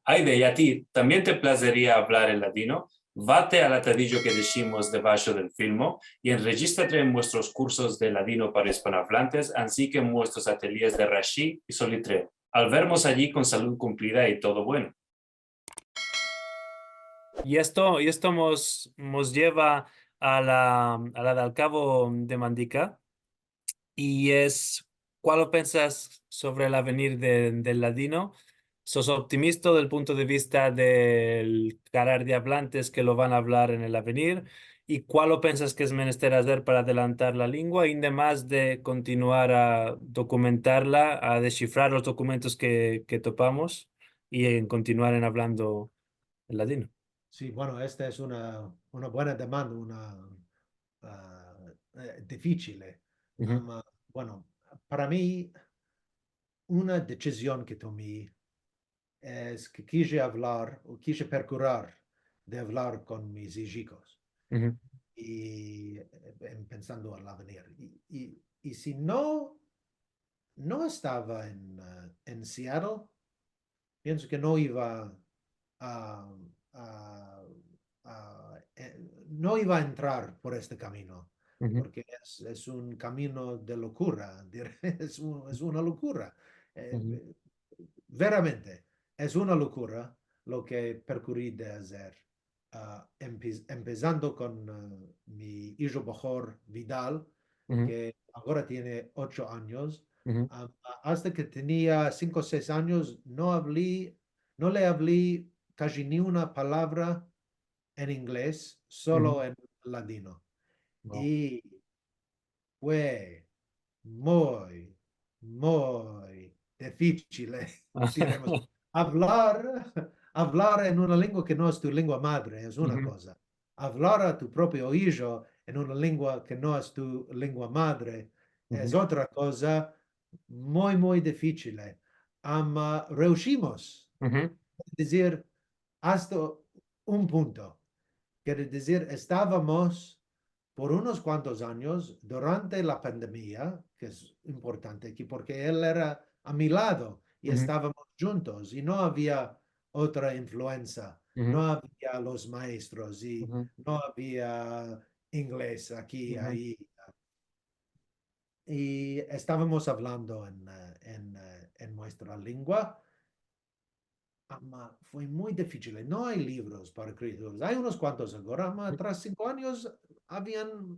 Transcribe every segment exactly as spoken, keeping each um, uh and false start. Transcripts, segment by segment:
Ayde, i a ti, tambien te plazeria avlar el ladino? Vate al atadijo ke deshimos debasho del filmo i enrejistrate en muestros kursos de ladino para ispanoavlantes, ansi ke en muestros atelyes de Rashi i Solitreo. Al vermos ayi kon salud kumplida i todo bueno. I esto, i esto mos, mos yeva a la, a la del kavo de Mandika, i es, kualo pensas sovre el avenir de, del ladino? Sos optimisto del punto de vista del karar de avlantes ke lo van a avlar en el avenir? I kualo pensas ke es menester azer para adelantar la lengua, i demas de kontinuar a dokumentarla, a deshifrar los dokumentos ke, ke topamos i en kontinuar en avlando el ladino? Si, bueno, esta es una, una buena demanda, una, ah, eh, difisil, eh. Ama, bueno, para mi, una desizion ke tomi es ke kije avlar, o kije prokurar de avlar kon mis ijikos. I, eh, en pensando al avenir. I, i, i si no, no estava en, eh, en Seattle, pienso ke no iva a, a, a, eh, no iva a entrar por este kamino, porke es, es un kamino de lokura, dir-, es un, es una lokura. Eh, veramente, es una lokura lo ke prokuri de azer, ah, empe-, empesando kon, ah, mi ijo bohor Vidal, ke agora tiene ocho anyos. Ah, ah, asta ke tenia sinko o seis anyos, no avli, no le avli kaji ni una palavra en inglez, solo en ladino. I fue muy, muy difisil, eh, diremos. Avlar, avlar en una lengua ke no es tu lengua madre es una koza. Avlar a tu propio ijo en una lengua ke no es tu lengua madre es otra koza muy, muy difisil, eh. Ama, reushimos. Dizir, asta un punto. Kere dizir, estavamos por unos kuantos anyos durante la pandemia, ke es importante aki, porke el era a mi lado i estavamos djuntos i no avia otra influensa, no avia los maestros i no avia inglez aki, ayi. I estavamos avlando en, eh, en, eh, en muestra lengua. Ama, fue muy difisil. No ay livros para kriaturas. Ay unos kuantos agora, ama atras sinko anyos avian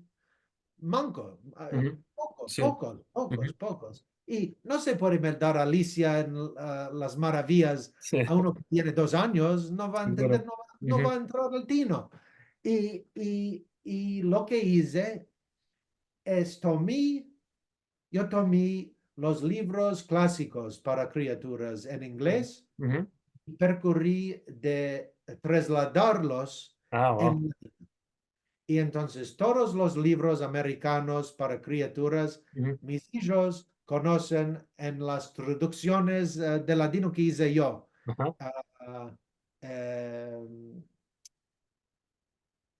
manko, ah, pokos, pokos, pokos, pokos. I no se puede meldar Alisia en, ah, las Maraviyas a uno ke tiene dos anyos, no va a entender, no va, no va a entrar al tino. I, i, i lo ke ize es tomi, yo tomi los livros klasikos para kriaturas en inglez i prokuri de trasladarlos en ladino. I entonses todos los livros amerikanos para kriaturas, mis ijos konosen en las traduksiones, eh, de ladino ke ize yo. Ah, em,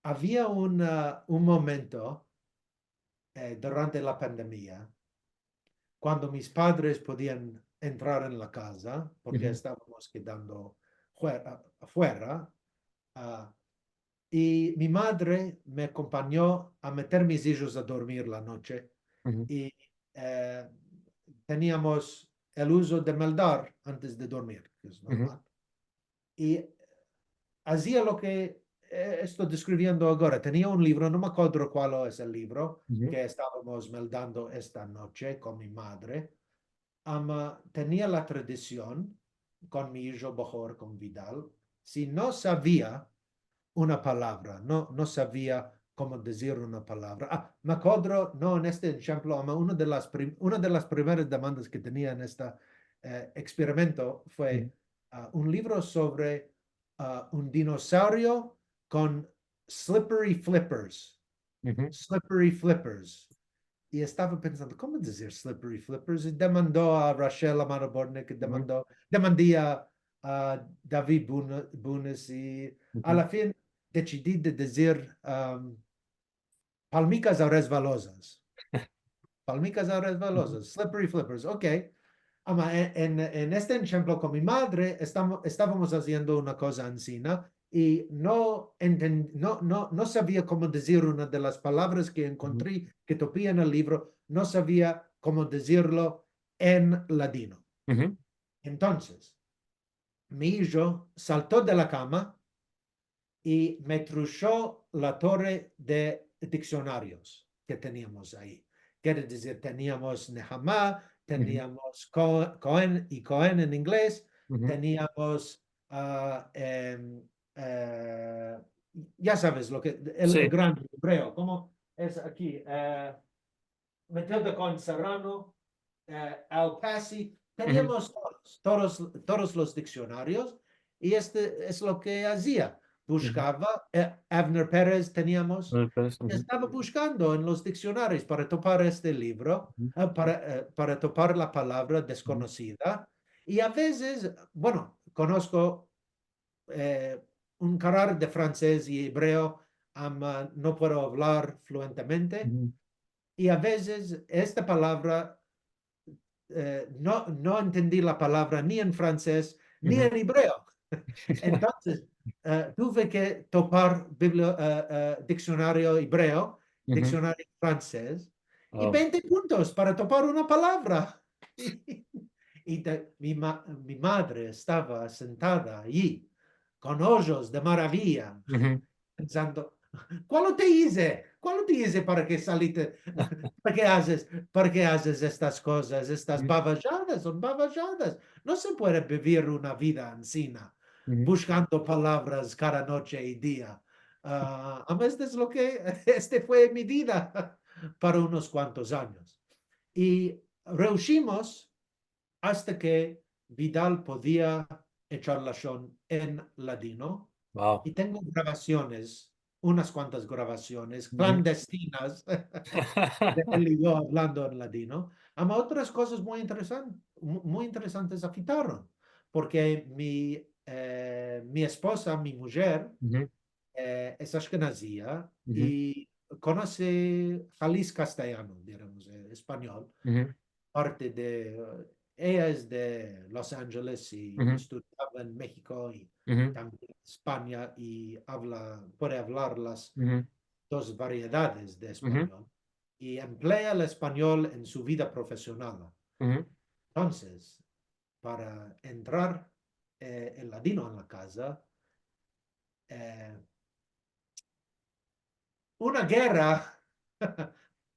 avia un, ah, un momento, eh, durante la pandemia, kuando mis padres podian entrar en la kaza, porke estavamos kedando fuera, afuera, ah, i mi madre me akompanyo a meter mis ijos a dormir la noche, i, eh, teniamos el uzo de meldar antes de dormir, ke es normal. I azia lo ke, eh, esto deskriviendo agora. Tenia un livro, no me akodro kualo es el livro, ke estavamos meldando esta noche kon mi madre. Ama tenia la tradision kon mi ijo bohor, kon Vidal, si no savia una palavra, no, no savia komo dizir una palavra. Ah, me akodro, no en este enshemplo, ama una de las prim-, una de las primeras demandas ke tenia en esta, eh, eksperimento fue, ah, un livro sovre, ah, un dinosaurio kon slippery flippers. Slippery flippers. I estava pensando, komo dizir slippery flippers? I demando a Rachel Amaro Bortnick, i demando, demandi a, a David Bun-, Bunis, i a la fin desidi de dizir, am, palmikas aresvalozas. Palmikas aresvalozas, slippery flippers, okey. Ama, en, en, en este enshemplo kon mi madre, estamo-, estavamos aziendo una koza ansina i no enten-, no, no, no savia komo dizir una de las palavras ke enkontri, ke topi en el livro, no savia komo dizirlo en ladino. Entonses, mi ijo salto de la kama i me trusho la tore de dishonarios ke teniamos ayi. Kere dizir, teniamos Nehama, teniamos Ko-, Kohen i Kohen en inglez, teniamos, a, em, e, ya saves lo ke, el, el gran ebreo, komo es aki, e, Matilda Cohen Serrano, e, Al Passy, teniamos todos, todos, todos los dishonarios, i este es lo ke azia. Bushkava, e, Avner Perez teniamos. Avner Perez, estava bushkando en los dishonarios para topar este livro, e, para, e, para topar la palavra deskonosida. I a vezes, bueno, konosko e, un karar de fransez i ebreo, ama, no puedo avlar fluentemente. I a vezes esta palavra, e, no, no entendi la palavra ni en fransez ni en ebreo. Entonses, e, tuve ke topar biblio-, e, e, dishonari ebreo, dishonari fransez, i bente puntos para topar una palavra. I te-, mi ma-, mi madre estava sentada ayi, kon ojos de maravia, pensando, "Kualo te ize? Kualo te ize para ke salite? Para ke azes, para ke azes estas kozas? Estas bavajadas, son bavajadas. No se puede bivir una vida ansina, bushkando palavras kada noche i dia." A, a mezes lo ke, este fue mi vida para unos kuantos anyos. I reushimos asta ke Vidal podia echar lashon en ladino. I tengo gravasiones, unas kuantas gravasiones klandestinas de el i yo avlando en ladino. Ama otras kozas muy interesan-, mu-, muy interesantes afitaron, porke mi, e, mi esposa, mi mujer, e, es ashkenazia i konose halis kasteyano, diremos, e, espanyol, parte de, e, eya es de Los Angeles i estudiava en Meksiko i tambien Espanya i avla, puede avlar las dos variedades de espanyol i emplea el espanyol en su vida profesional. Entonses, para entrar, e, el ladino en la kaza, e, una gerra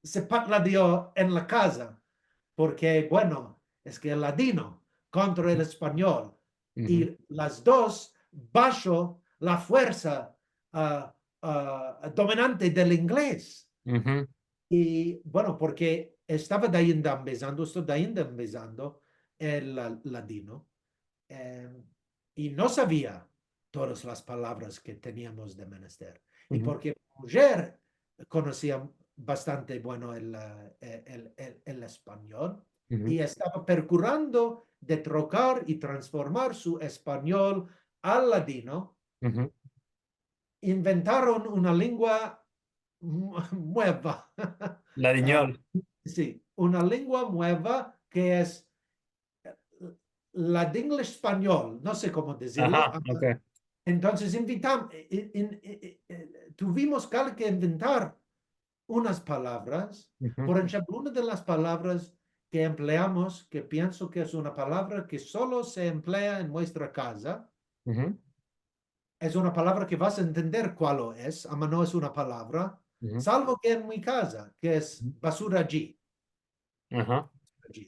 se parladio en la kaza, porke, bueno, es ke el ladino kontra el espanyol, i las dos basho la fuersa, a, a, dominante del inglez. I, bueno, porke estava ainda empesando, esto ainda empesando el la-, ladino, em, i no savia todas las palavras ke teniamos de menester. I porke mi mujer konosia bastante bueno el, e, el, el, el espanyol, i estava prokurando de trokar i transformar su espanyol al ladino, inventaron una lengua mu-, mueva. Ladinyol. A, si, una lengua mueva ke es, e, ladinglish espanyol, no se komo dizirlo. Entonses, invitam-, i, i, i, i, e, tuvimos kal ke inventar unas palavras. Por enshemplo, una de las palavras ke empleamos, ke pienso ke es una palavra ke solo se emplea en muestra kaza, es una palavra ke vas a entender kualo es, ama no es una palavra, salvo ke en mi kaza, ke es basuraji.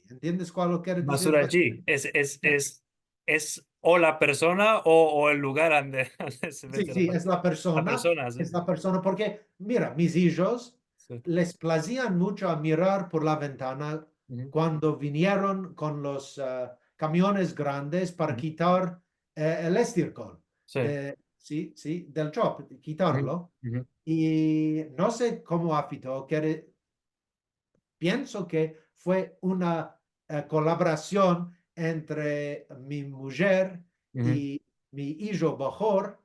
Entiendes kualo kere dizir basuraji? Es, es, es, es o la persona o, o el lugar ande, ande se mete la persona. Si, si, es la persona, es la persona, porke, mira, mis ijos les plazia muncho a mirar por la ventana kuando vinieron kon los, a, kamiones grandes para kitar, e, el estirkol. Si, si, del chop, kitarlo. I no se komo afito, kere, pienso ke fue una, e, kolaborasion entre mi mujer i mi ijo bohor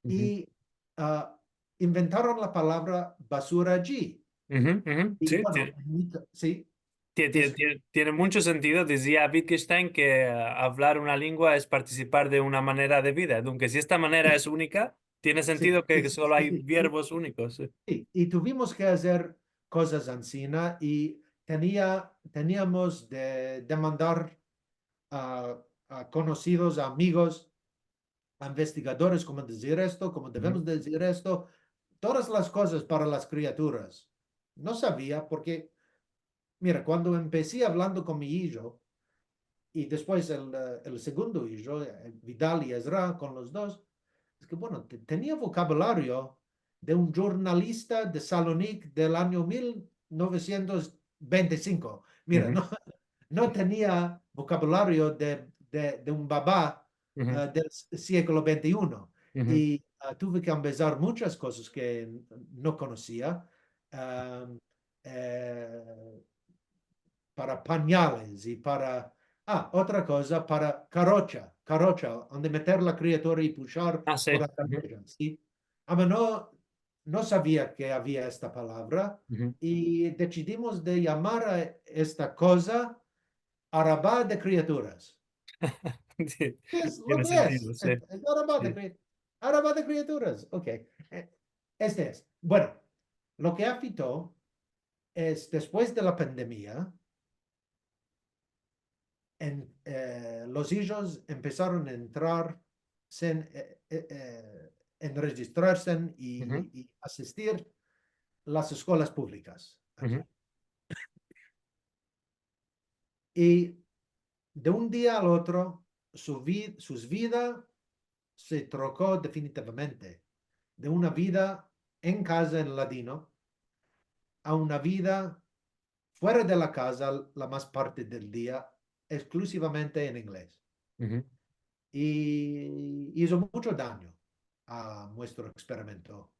i, a, inventaron la palavra basuraji. I, si, bueno, si. Tie-, tie-, tie-, tiene muncho sentido. Dizia Wittgenstein ke, ah, avlar una lengua es partisipar de una manera de vida. Aunke si esta manera es unika, tiene sentido ke solo ay verbos unikos, si. Si, i tuvimos ke azer kozas ansina i tenia, teniamos de demandar a, a konosidos, a amigos, a investigadores, komo dizir esto, komo devemos dizir esto, todas las kozas para las kriaturas. No savia porke, mira, kuando empesi avlando kon mi ijo, i despues el, eh, el segundo ijo, eh, Vidal i Ezra, kon los dos, es ke, bueno, te-, tenia vokabulario de un jurnalista de Salonik del anyo mil novesientos vente i sinko. Mira, no, no tenia vokabulario de, de, de un baba, eh, del s-, siglo vente i uno. I, ah, tuve ke ambezar munchas kozas ke n-, no konosia. Am, eh, para panyales i para, ah, otra koza, para karocha, karocha, onde meter la kriatura i pushar por la karocha, si? Ama no, no savia ke avia esta palavra i desidimos de yamar a esta koza araba de kriaturas. Si. Es lo ke es. Tiene sentido, si. Es, es araba de kri-, araba de kriaturas. Ok. Eh, este es. Bueno, lo ke afito es, despues de la pandemia, en, eh, los ijos empesaron a entrar sen, eh, eh, eh, enrejistrarse i, i asistir las eskolas publikas. I de un dia al otro, su vi-, sus vida se troko definitivamente de una vida en kaza en ladino a una vida fuera de la kaza la mas parte del dia eksklusivamente en ingles. I izo muncho danyo a muestro eksperimento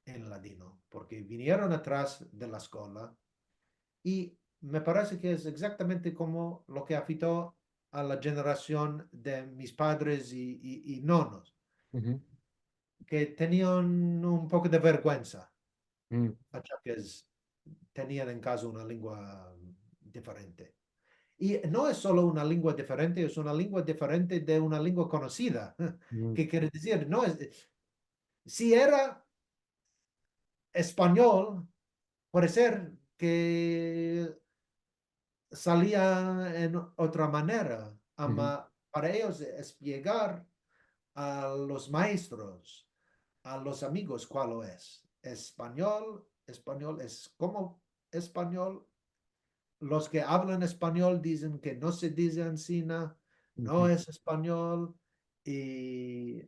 en ladino, porke vinieron atras de la eskola i me parese ke es egzaktamente komo lo ke afito a la jenerasion de mis padres i, i, i nonos, ke tenian un poko de verguensa, achake tenian en kaza una lengua diferente. I no es solo una lengua diferente, es una lengua diferente de una lengua konosida. Ke kere dizir, no es, si era espanyol, puede ser ke salia en otra manera, ama para eyos espiegar a los maestros, a los amigos, kualo es. Espanyol, espanyol es komo espanyol. Los ke avlan espanyol dizen ke no se dize ansina, no es espanyol, i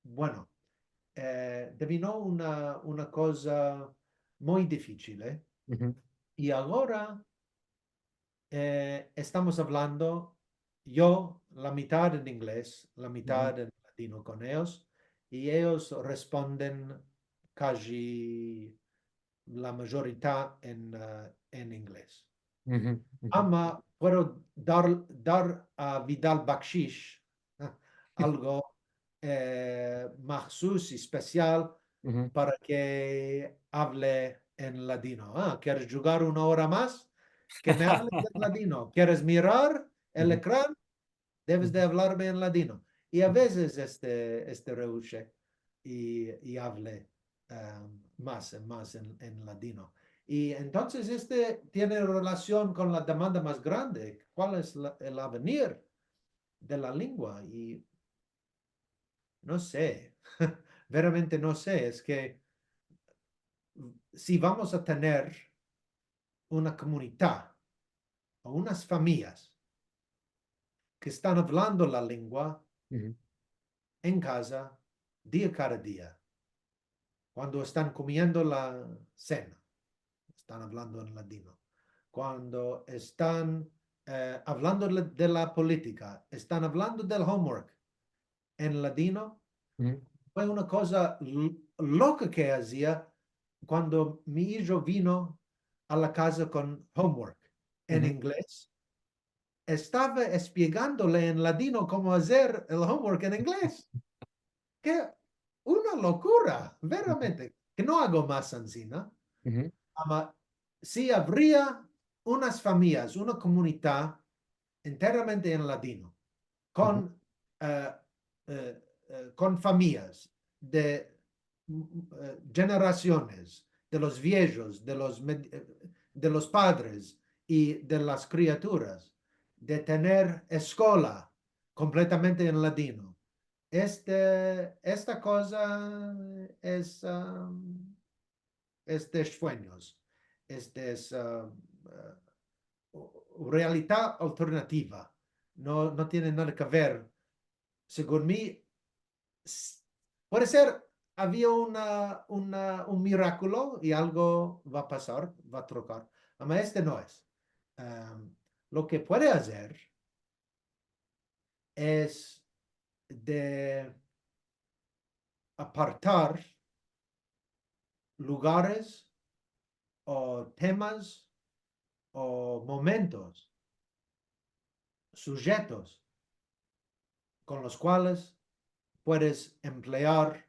bueno, eh, devino una, una koza muy difisil, eh. I agora, eh, estamos avlando, yo la mitad en ingles, la mitad en ladino kon eyos, i eyos responden kaji la mayorita en, eh, en ingles. Ama puedo dar, dar a Vidal bakshish, algo, eh, mahsus i espesial para ke avle en ladino. Ah, keres djugar una ora mas? Ke me avles en ladino. Keres mirar el ekran? Deves de avlarme en ladino. I a vezes este, este rehushe i, i avle, em, mas, mas en, en ladino. I entonses este tiene relasion kon la demanda mas grande, kual es la, el avenir de la lengua? I no se, veramente no se, es ke si vamos a tener una komunidad o unas famiyas ke estan avlando la lengua en kaza, dia kada dia, kuando estan komiendo la sena, estan avlando en ladino. Kuando estan, eh, avlando de la, de la politika, estan avlando del homework en ladino, fue una koza l-, loka ke azia kuando mi ijo vino a la kaza kon homework en ingles. Estava espiegandole en ladino komo azer el homework en ingles. Ke una lokura, veramente, ke no ago mas ansina. Ama si avria unas famiyas, una komunidad enteramente en ladino, kon, eh, eh, eh, kon famiyas de, mm, eh, jenerasiones, de los viejos, de los med-, eh, de los padres i de las kriaturas, de tener eskola kompletamente en ladino. Este, esta koza es, am, es de suenyos, este es, ah, ah, realidad alternativa. No, no tiene nada ke ver. Segun mi, s-, puede ser, avia una, una, un mirakulo i algo va a pasar, va a trokar. Ama este no es. Am, lo ke puede azer es de apartar lugares o temas o momentos, sujetos kon los kuales puedes emplear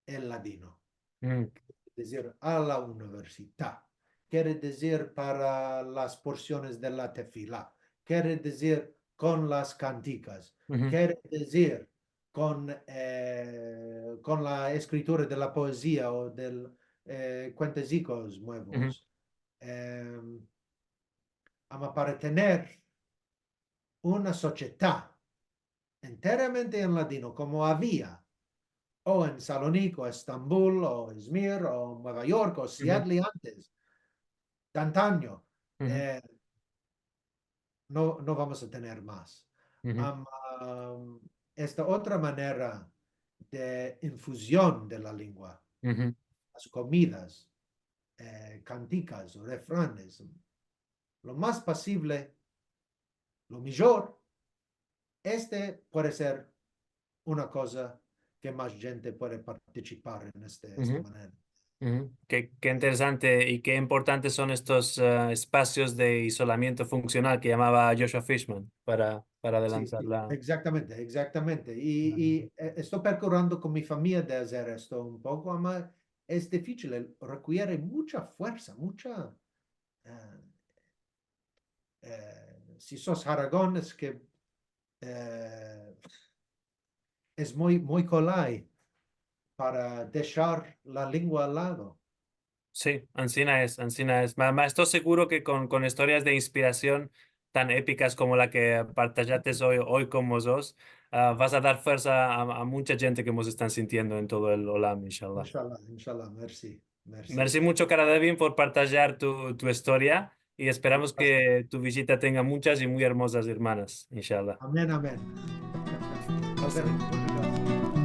el ladino. Mm. Kere dizir a la universidad, kere dizir para las porsiones de la tefila, kere dizir kon las kantikas, uhu, kere dizir kon, eh, kon la eskritura de la poezia o del, eh, kuentezikos muevos. Uhu. Em, ama para tener una sosiedad enteramente en ladino, komo avia, o en Saloniki, o Estambul, o Izmir, o Nueva York, o, uhu, Seattle antes, de antanyo, uhu, eh, no, no vamos a tener mas. Uhu. Am, am, esta otra manera de infuzion de la lengua, uhu, las komidas, eh, kantikas, refranes, lo mas posivle, lo mijor, este puede ser una koza ke mas djente puede partisipar en este, esta, uhu, manera. Uhu. Ke, ke interesante i ke importantes son estos, eh, espasios de izolamiento funksional ke yamava Joshua Fishman para, para, si, adelantar, si, la, egzaktamente, egzaktamente. I, uhu, i, eh, esto prokurando kon mi famiya de azer esto un poko, ama es difisil, el rekiere muncha fuersa, muncha, eh, eh, si sos haragon es ke, eh, es muy, muy kolay para deshar la lengua al lado. Si, ansina es, ansina es. Ma, ma esto seguro ke kon, kon istorias de inspirasion tan epikas komo la ke partajates oy, oy kon mozotros, ah, vas a dar fuersa a, a muncha djente ke mos estan sintiendo en todo el olam, inshallah. Inshallah, inshallah, mersi. Mersi. Mersi muncho, kara Devin, por partajar tu, tu istoria, i esperamos ke tu vijita tenga munchas i muy ermozas ermanas, inshallah. Amen, amen. Mersi.